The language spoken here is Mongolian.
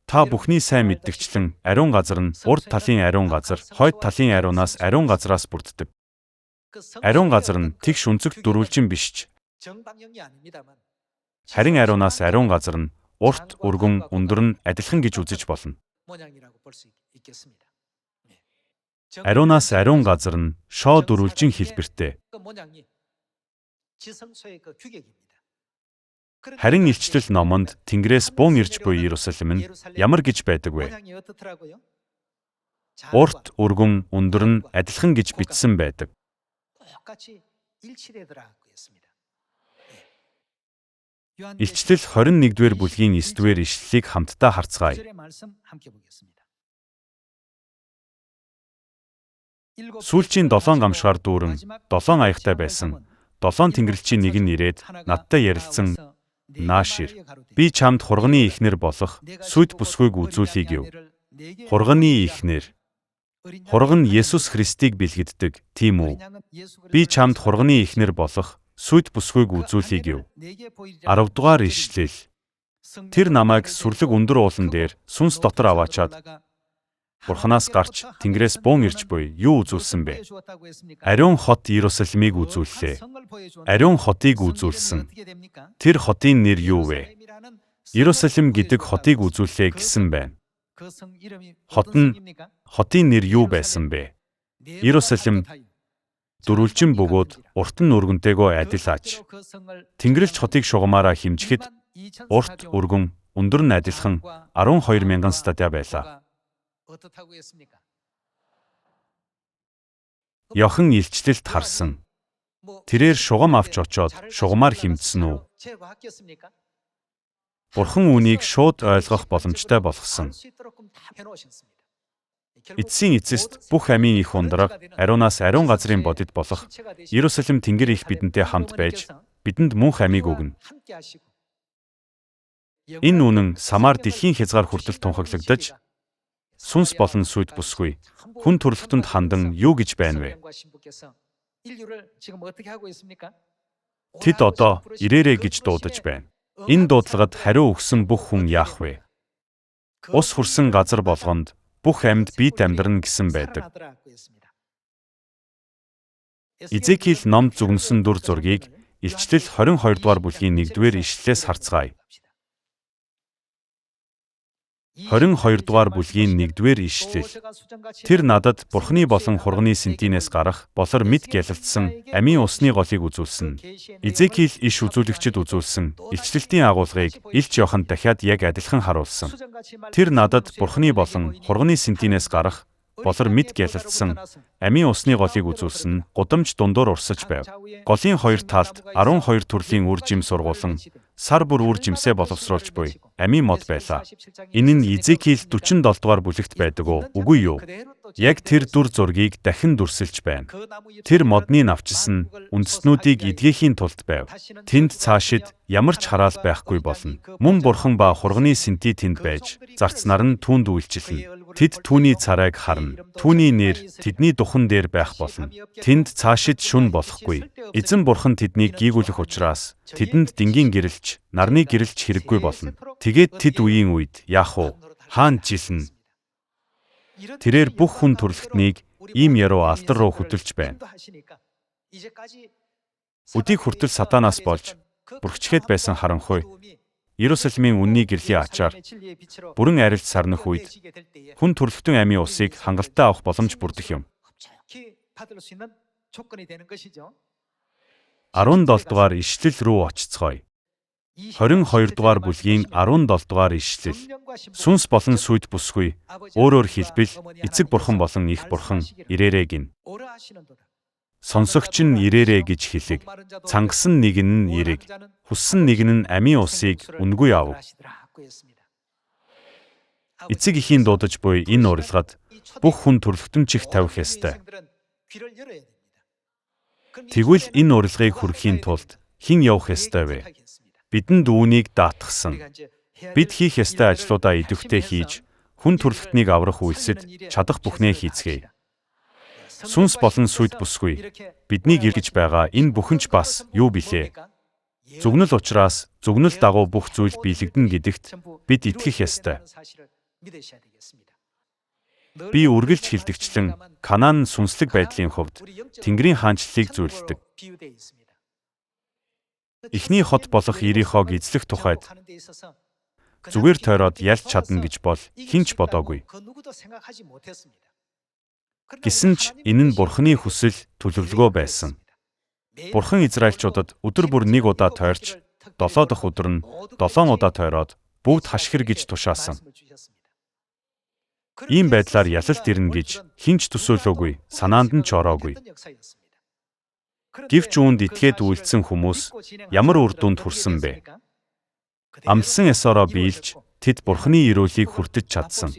Та бүхний сайн мэддэгчлэн ариун газар нь урд талын ариун газар, хойд талын ариунаас ариун газраас бүрддэг. Ариун газар нь тэгш өнцөгт дөрвөлжин биш ч харин ариунаас ариун газар нь урт, өргөн, өндөр нь адилхан гэж үзэж болно. Ариунаас ариун газар нь шоо дөрвөлжин хэлбэртэй. Харин Илчлэл номонд Тэнгэрээс буун ирж буй Иерусалим нь ямар гэж байдаг вэ? Урт, өргөн, өндөр нь адилхан гэж бичсэн байдаг. Илчлэл 21-р бүлгийн 9-р ишлэлийг хамтдаа харцгаая. Сүүлчийн 7 гамшгаар дүүрэн 7 аягтай байсан 7 тэнгэрлэгчийн нэг нь ирээд надтай ярилцсан нааш ир. Би чамд хурганы эхнэр болох сүд бүсгүйг үзүүлье гэв. Хурганы эхнэр. Хурган нь Есүс Христийг бэлгэддэг, тийм үү? Би чамд хурганы эхнэр болох сүд бүсгүйг үзүүлье гэв. 10-р ишлэл. Тэр намайг сүрлэг өндөр уулан дээр сүнс дотор аваачаад Бурханаас гарч Тэнгэрээс буун ирж буй юу үзүүлсэн бэ? Ариун хот Иерусалимыг үзүүллээ. Ариун хотыг үзүүлсэн. Тэр хотын нэр юу вэ? Иерусалим гэдэг хотыг үзүүллээ гэсэн байна. Хот нь хотын нэр юу байсан бэ? Иерусалим дөрвөлжин бөгөөд урт нь өргөнтэйгөө адил аж. Тэнгэрлэгч хотыг шугамаараа хэмжихэд урт, өргөн, өндөр нь адилхан 12 мянган стадиа байлаа. Йохан илчлэлд харсан. Тэрээр шугам авч очоод шугамаар хэмжсэн үү? Бурхан үүнийг шууд ойлгох боломжтой болгосон. Эцсийн эцэст бүх амийн их ундраг ариунаас ариун газрын бодит болох Иерусалим Тэнгэр их бидэнтэй хамт байж бидэнд мөнх амийг өгнө. Энэ үнэн самар дэлхийн хязгаар хүртэл тунхаглагдаж сүнс болон сүд бүсгүй хүн төрөлхтөнд хандан юу гэж байна вэ? Тэд одоо ирээрэй гэж дуудаж байна. Энэ дуудлагад хариу өгсөн бүх хүн яах вэ? Ус хүрсэн газар болгонд бүх амьд биет амьдрна гэсэн байдаг. Изекиил номд зүгнэсэн дүр зургийг Илчлэл 22 дугаар бүлгийн 1-р ишлэлээс харцгаая. 22 дугаар бүлгийн 1-р ишлэл. Тэр надад Бурхны болон хурганы сэнтинээс гарах болор мэд гялалдсан амийн усны голыг үзүүлсэн. Изекиил иш үзүүлэгчид үзүүлсэн илчлэлтийн агуулгыг Илч Иоханд дахиад яг адилхан харуулсан. Тэр надад Бурхны болон хурганы сэнтинээс гарах болор мэд гялалдсан амийн усны голыг үзүүлсэн гудамж дундуур урсаж байв. Голын хоёр талд 12 төрлийн үр жим сургуулан сар бүр үр жимсээ боловсруулж буй амийн мод байлаа. Энэ нь Изекиил 47 дугаар бүлэгт байдаг уу? Үгүй юу? Яг тэр дүр зургийг дахин дүрсэлж байна. Тэр модны навчилсан үндэстнүүдийг эдгээхийн тулд байв. Тэнд цаашид ямар ч хараал байхгүй болно. Мөн бурхан ба хурганы сэнти тэнд байж, зарцнаар нь түүнд үйлчилнэ. Тэд түүний царайг харна. Түүний нэр тэдний духан дээр байх болно. Тэнд цаашид шүн болохгүй. Эзэн бурхан тэднийг гийгүүлэх учраас тэдэнд дингийн гэрэлч, нарны гэрэлч хэрэггүй болно. Тэгээд тэд үеийн үед яах вэ? Хаан жилнэ. Тэрээр бүх хүн төрөлхтнийг ийм яруу алдар руу хөдөлж байна. Өдийг хүртэл сатанаас болж бүрхчгээд байсан харанхуй Иерусалимийн үнний гэрлийн ачаар бүрэн арилж сарнах үед хүн төрөлхтөн амийн усыг хангалттай авах боломж бүрдэх юм. 17 дугаар ишлэл рүү очицгоё. 22 дугаар бүлгийн 17 дугаар ишлэл. Сүнс болон сүд бүсгүй, өөрөөр хэлбэл эцэг бурхан болон их бурхан ирээрэй гин. Сонсогч нь ирээрэй гэж хэлэг. Цангасан нэг нь эрэг, хүссэн нэг нь амийн усыг үнгүй авав. Эцэг эхийн дуудаж буй энэ урилгад бүх хүн төрөлхтөн чих тавих ёстой. Тэгвэл энэ урилгыг хүргэхийн тулд хэн явах ёстой вэ? Бидэнд үүнийг даатгсан. Бид хийх ёстой ажлуудаа идэвхтэй хийж, хүн төрөлхтнийг аврах үйлсэд чадах бүхнээ хийцгээе. Сүнс болон сүд бүсгүй биднийг эргэж байгаа энэ бүхэн ч бас юу билээ? Зүгнэл учраас зүгнэл дагуу бүх зүйл биелэгдэнэ гэдэгт бид итгэх ёстой. Би үргэлж хэлдэгчлэн Канаан нь сүнслэг байдлын хувьд Тэнгэрийн хаанчлалыг зөвлөдөг. Эхний хот болох Иерихог эзлэх тухайд зүгээр тойроод ялж чадна гэж бол хэн ч бодоогүй. Гэсэн ч энэ нь Бурханы хүсэл төлөвлөгөө байсан. Бурхан Израильчуудад өдөр бүр нэг удаа тойрч, 7 дахь өдөр нь 7 удаа тойроод бүгд хашхир гэж тушаасан. Ийм байдлаар ялалт ирнэ гэж хэн ч төсөөлөөгүй, санаанд нь ч ороогүй. Гэвч үүнд итгээд үйлдсэн хүмүүс ямар үр дүнд хүрсэн бэ? Амласан ёсоороо биелж, тэд Бурханы ерөөлийг хүртэж чадсан.